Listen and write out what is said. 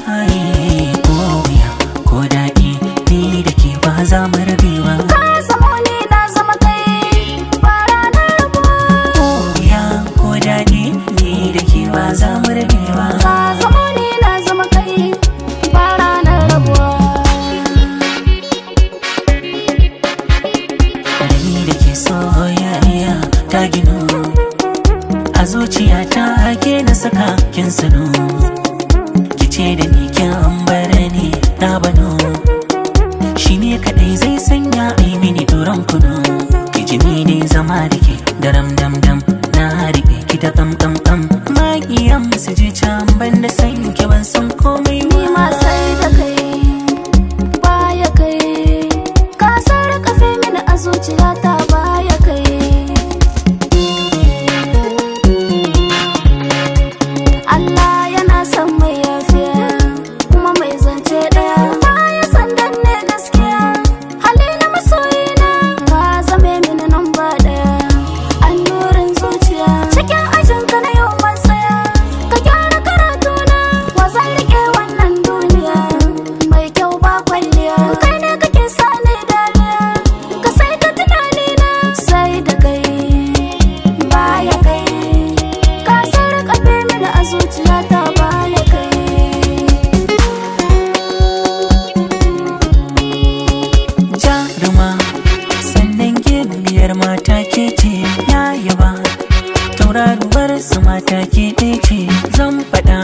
Ai, ko wuya ko daɗi, ni da ke ba za mu rabe ba. Ka zamo ni, na zama kai, ba ranar rabuwa. Ko wuya ko daɗi, ni da ke ba za mu rabe ba. Ka zamo ni, na zama kai, ba ranar rabuwa. Da ni da ke soyayya ta ginu a zuciya ta, ke na saka kin sanu. Ki ce da ni kin bar ni na bano, shi ne kadai zai sanya a yi mini duran kunu. Ki ji ni ne zama da ke daram dam dam, na riƙe ki ta kam kam kam. Maƙiyan su je can, ban da san ki ban san komai Ni ba. ma sai da kai, baya kai. Ka sarƙafe mini a zuciyata, baya kai. Allah yana son mai yafiya kuma mai zance ɗaya. Baya san danne gaskiya, hali na masoyina. Ka zame mini namba ɗaya, annurin zuciya. Cikin ajinka na yau matsaya, ka gyara karatuna. Wa zan riƙe wannan duniya, mai kyau ba kwalliya. Kai ne kake sa ni dariya, ka sai ta tunanina. Sai da kai, baya kai. Ka sarƙafe mini a zuciyata, baya kai. Jaruma, sannan gimbiyar mata ke ce na yaba. Tauraruwar su mata ke ɗaya ce zan faɗa.